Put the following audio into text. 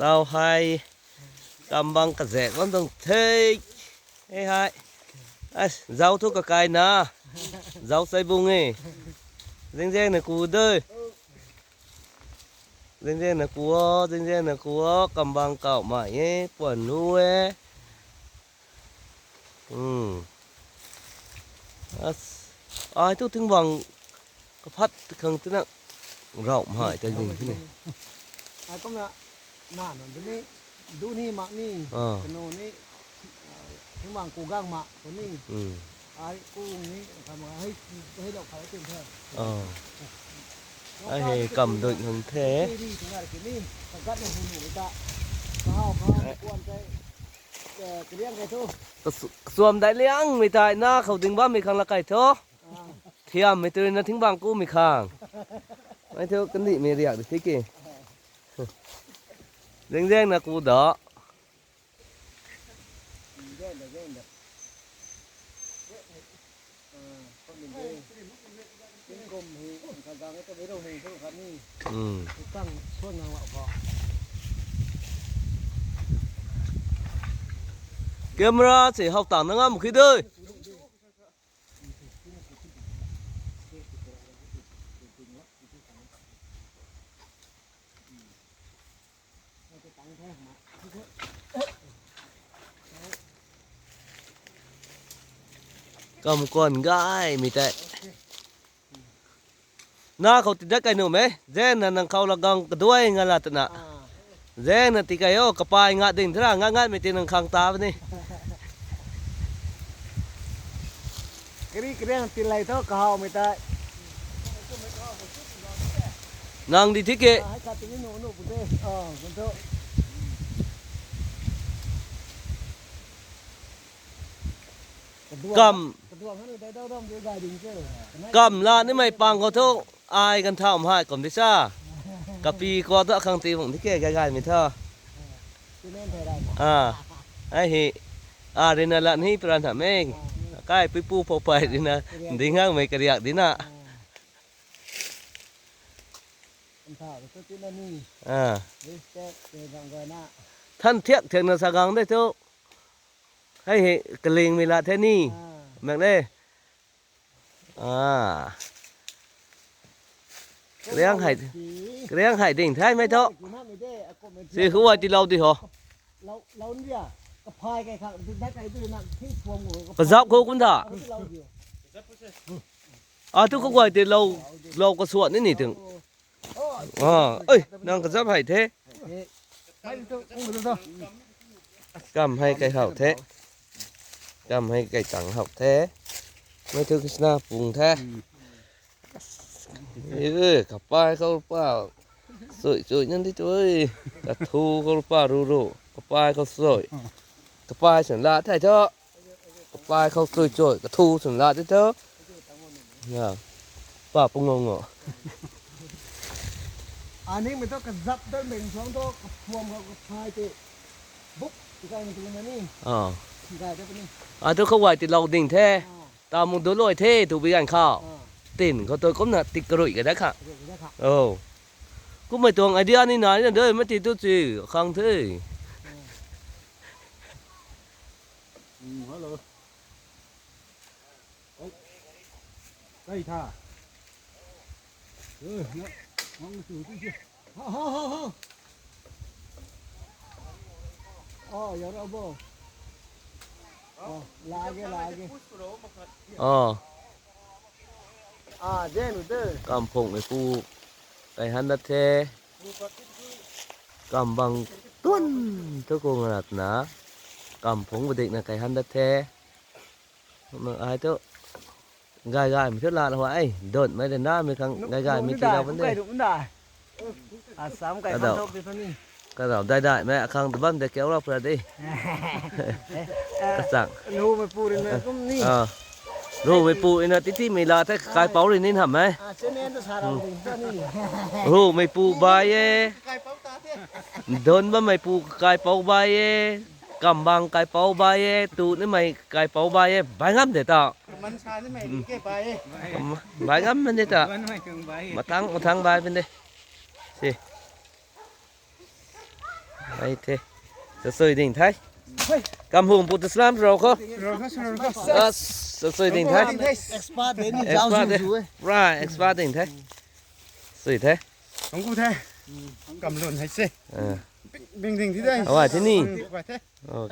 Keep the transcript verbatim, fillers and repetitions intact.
Tao hai. Kambang kazek wan dong thei. Ei hai. As, zau thu kakai na. Zau sai bung e. Jeng jeng na ku doi. Jeng jeng na ku o, jeng jeng na ku o. Kambang kau ma e, puan lu e. Hmm. As. Ai tu ting bang. Kaphat khang tina rau mah ta jing kini. Ai kom na na na du ni du ni ma ni. Ah. Kano ni. Thing bang ku gang ma ko ni. Hmm. Ai ku ni ka ma hai hai lo kha tin the. Ah. Ai he kam doi hung the. Ni ni tu ngar kini. Ka gat ni hu ni ta. Ka hau ka hau kuan kai. Ka liang kai tu. Ka su- ka suam dai liang mi tai na khau ding ba mi khang la kai tho. Thiam mi tu na thing bang ku mi khang. Mai thu kan di mi riak di thik ki. Jeng jeng na ku do. Hmm. Camera si hau tang na ngam khi doi. Kam kon gai mi tai. Na khau ti da kai nu me. Jen na nang khau la gang ka duai nga la ta na. Jen na ti kai o ka pai nga ding thra nga nga mi ti nang khang ta ba ni. Kri kri ang ti lai to ka hau mi tai. Nang di thik e. Hai ka ti ni nu nu bu de. Oh, bu to. Kam. Ka duang han dai dau dam de gai ding che. Kam la ni mai pang ko tho. Ai kan thau mai kom di sa. Ka pi ko to khang ti mong di ke gai gai mi tho. Ti nen thai rai. Ah. Ai hi. A rin a la ni pran ha meng. Kai pi pu po pai di na. Di ngang mai ka riak di na. ꯊꯥꯕ ꯆꯠꯇꯨꯅꯅꯤ꯫ ꯑꯥ꯫ ꯍꯧꯖꯤꯛꯇ ꯀꯩ ꯂꯝꯒꯅ꯫ ꯊꯟ ꯊꯦꯛ ꯊꯦꯡꯅ ꯁꯥꯒꯥꯡꯗꯩ ꯊꯣꯛ꯫ ꯍꯩ ꯍꯩ ꯀꯂꯦꯡ ꯃꯦꯂꯥ ꯊꯦꯅꯤ꯫ ꯑꯥ꯫ ꯃꯦꯛꯂꯦ꯫ ꯑꯥ꯫ ꯀꯔꯤꯌꯥꯡ ꯍꯥꯏ-, ꯀꯔꯤꯌꯥꯡ ꯍꯥꯏꯗꯤꯡ ꯊꯥꯏ ꯃꯩ ꯊꯣꯛ꯫ ꯁꯤ ꯍꯨꯋꯥꯏ ꯇꯤ ꯂꯧꯗꯤ ꯍꯣ꯫ ꯂꯧ-, ꯂꯧꯅꯤꯌꯥ꯫ ꯀꯐꯥꯏ ꯀꯩ ꯈꯥ, ꯗꯨꯗ ꯀꯩ ꯗꯨ ꯅ ꯊꯤ ꯊꯣꯡ ꯉꯣ꯫ ꯀꯖꯥꯞ ꯈꯣ ꯀꯨꯟꯊꯥ꯫ ꯑꯗꯨ ꯂꯧꯗꯤ꯫ ꯑꯥ, ꯇꯨ ꯈꯨꯒꯥꯏ ꯇꯤ ꯂꯧ, ꯂꯧ ꯀꯁꯨꯋꯥꯠꯅꯤ ꯅꯤ ꯇꯤꯡ꯫ ꯑꯥ, ꯑꯩ, ꯅꯪ ꯀꯖꯥꯞ ꯍꯥꯏ ꯊꯦ꯫ ꯀꯝ ꯍꯩ ꯀꯩ ꯍꯥꯎ ꯊꯦ꯫ ꯀꯝ ꯍꯩ ꯀꯩ ꯇꯥꯡ ꯍꯥꯎ ꯊꯦ꯫ ꯃꯩꯊꯨ ꯀ꯭ꯔꯤꯁꯅ ꯄꯨꯡ ꯊꯦ꯫ ꯎꯝ꯫ ꯑꯦ, ꯀꯄꯥꯏ ꯀꯧ ꯄꯥꯎ꯫ ꯆꯣꯏ, ꯆꯣꯏ, ꯅꯪꯗꯤ ꯆꯣꯏ꯫ ꯀꯊꯨ ꯀꯧ ꯄꯥꯎ, ꯔꯨ, ꯔꯨ꯫ ꯀꯄꯥꯏ ꯀꯧ ꯆꯣꯏ꯫ ꯀꯄꯥꯏ ꯁꯟ ꯂꯥ ꯊꯥꯏ ꯊꯣ꯫ ꯀꯄꯥꯏ ꯀꯧ ꯆꯣꯏ, ꯆꯣꯏ꯫ ꯀꯊꯨ ꯁꯟ ꯂꯥ ꯊꯥꯏ ꯊꯣ꯫ ꯌꯥ꯫ ꯄꯥ ꯄꯨꯡ ꯉꯧ ꯉꯧ꯫ ꯑꯅꯤ ꯃꯤꯇꯣ ꯀꯖꯞꯇ ꯃꯦꯟ ꯁꯣꯡꯗꯣ ꯀꯐꯨꯝ ꯀꯐꯥꯏ ꯇꯦ꯫ ꯕꯨꯛ, ꯏꯀꯥꯏ ꯃꯇꯨꯡ ꯑꯅꯤ꯫ ꯑꯥ꯫ ꯏꯀꯥꯏꯗꯕꯅꯤ꯫ ꯑꯗꯨ ꯈꯋꯥꯏ ꯇꯤ ꯂꯧꯗꯤꯡ ꯊꯦ꯫ ꯑꯥ꯫ ꯇꯥꯃꯨꯗꯣ ꯂꯣꯏ ꯊꯦ ꯇꯨꯕꯤ ꯒꯥꯏ ꯈꯥꯎ꯫ ꯑꯥ꯫ ꯇꯤꯟ ꯈꯣꯠꯇꯣꯏ ꯀꯨꯝꯅ ꯇꯤꯛ ꯀꯔꯨꯏ ꯀꯗ ꯈꯥ꯫ ꯑꯗꯨ ꯀꯗ ꯈꯥ꯫ ꯑꯧ꯫ ꯀꯨꯝꯃꯩ ꯇꯣꯡ ꯑꯥꯏꯗꯤꯌꯥꯅꯤ ꯅꯥꯏꯅ ꯗꯣꯏ ꯃꯇꯤ ꯇꯨ ꯆꯤ ꯈꯪ ꯊꯦ꯫ ꯑꯥ꯫ ꯎꯝ, ꯍꯜꯂꯣ꯫ ꯑꯣ꯫ ꯀꯩ ꯊꯥ? ꯑꯦ, ꯅꯪ, ꯅꯪ ꯆꯨ ꯇꯨ ꯆꯨ꯫ ꯍꯥ, ꯍꯥ, ꯍꯥ, ꯍꯥ꯫ ꯑꯣ, ꯌꯧꯔꯛꯑꯕꯣ? ꯑꯣ, ꯂꯥꯛꯑꯒꯦ, ꯂꯥꯛꯑꯒꯦ꯫ ꯑꯣ꯫ ꯑꯥ, ꯗꯦ, ꯅꯨ, ꯗꯦ꯫ ꯀꯥꯝꯐꯣꯛ ꯃꯩꯄꯨ ꯀꯩꯍꯟꯗ ꯊꯦ꯫ ꯀꯥꯝꯕꯪ ꯇꯨꯟ ꯊꯨꯀꯣ ꯉꯔꯥꯠꯅ꯫ ꯀꯥꯝꯐꯣꯡ ꯕꯗꯦꯛꯅ ꯀꯩꯍꯟꯗ ꯊꯦ꯫ ꯅ ꯑꯥꯏ ꯇꯣ ꯒꯥꯏ ꯒꯥꯏ ꯃꯤꯊꯨ ꯂꯥꯟ ꯍꯣ ꯑꯩ ꯗꯣꯠ ꯃꯩ ꯗꯦ ꯅꯥ ꯃꯤ ꯈꯪ ꯒꯥꯏ ꯒꯥꯏ ꯃꯤ ꯊꯤ ꯂꯥꯎꯕꯟ ꯗꯦ꯫ ꯑꯁꯥꯝ ꯀꯥꯏ ꯑꯗꯣ꯫ ꯈꯪꯗꯣꯛꯇꯦ ꯐꯅꯤ꯫ ꯀꯗꯥꯎ ꯗꯥꯏ ꯗꯥꯏ ꯃꯩ ꯑꯈꯥꯡ ꯗꯕꯟ ꯗꯦ ꯀꯦꯎ ꯂꯥꯎ ꯐ꯭ꯔꯗꯤ꯫ ꯀꯆꯥꯡ꯫ ꯂꯨꯍꯣꯡꯕ ꯄꯨꯔꯤꯅ ꯑꯗꯨꯝ ꯅꯤ꯫ ꯑꯥ꯫ ꯂꯨꯍꯣꯡꯕ ꯄꯨꯔꯤꯅ ꯇꯤꯇꯤ ꯃꯩ ꯂꯥ ꯊꯦ ꯀꯥꯏ ꯄꯥꯎꯔꯤ ꯅꯤꯟ ꯍꯝꯃꯦ꯫ ꯑꯥ, ꯆꯦꯅꯦꯟꯗ ꯁꯥꯔꯝꯗꯣꯏ ꯐꯅꯤ꯫ ꯂꯨꯍꯣꯡꯕ ꯄꯨ ꯕꯥꯏꯌꯦ꯫ ꯗꯣꯟꯕ ꯃꯩꯄꯨ ꯀꯥꯏ ꯄꯥꯎ ꯕꯥꯏꯌꯦ꯫ ꯀꯝꯕꯥꯡ ꯀꯥꯏ ꯄꯥꯎ ꯕꯥꯏꯌꯦ꯫ ꯇꯨ ꯅꯤ ꯃꯩ ꯀꯥꯏ ꯄꯥꯎ ꯕꯥꯏꯌꯦ꯫ ꯕꯥꯏ ꯉꯝꯗꯦ ꯇꯥꯎ꯫ ꯃꯟ ꯁꯥꯅꯤ ꯃꯩ ꯔꯤꯀꯦ ꯕꯥꯏꯌꯦ꯫ ꯕꯥꯏ ꯉꯝꯕꯅꯦ ꯇꯥꯎ꯫ ꯃꯟ ꯃꯩ ꯀꯪ ꯕꯥꯏꯌꯦ꯫ ꯃꯊꯪ ꯃꯊꯪ ꯕꯥꯏ ꯕꯅꯦ꯫ Te. Ai te. Sa sui ding thai. Kam hum pu tu slam ro ko. As, sa sui ding thai. Expert de ni, jao Expert de. Ju ju e. Right, expert ding thai. Sui thai. Kong ku thai. Kam lun hai se. Ah. Bing ding thi dai. Awa thi ni. Awa the. Oh.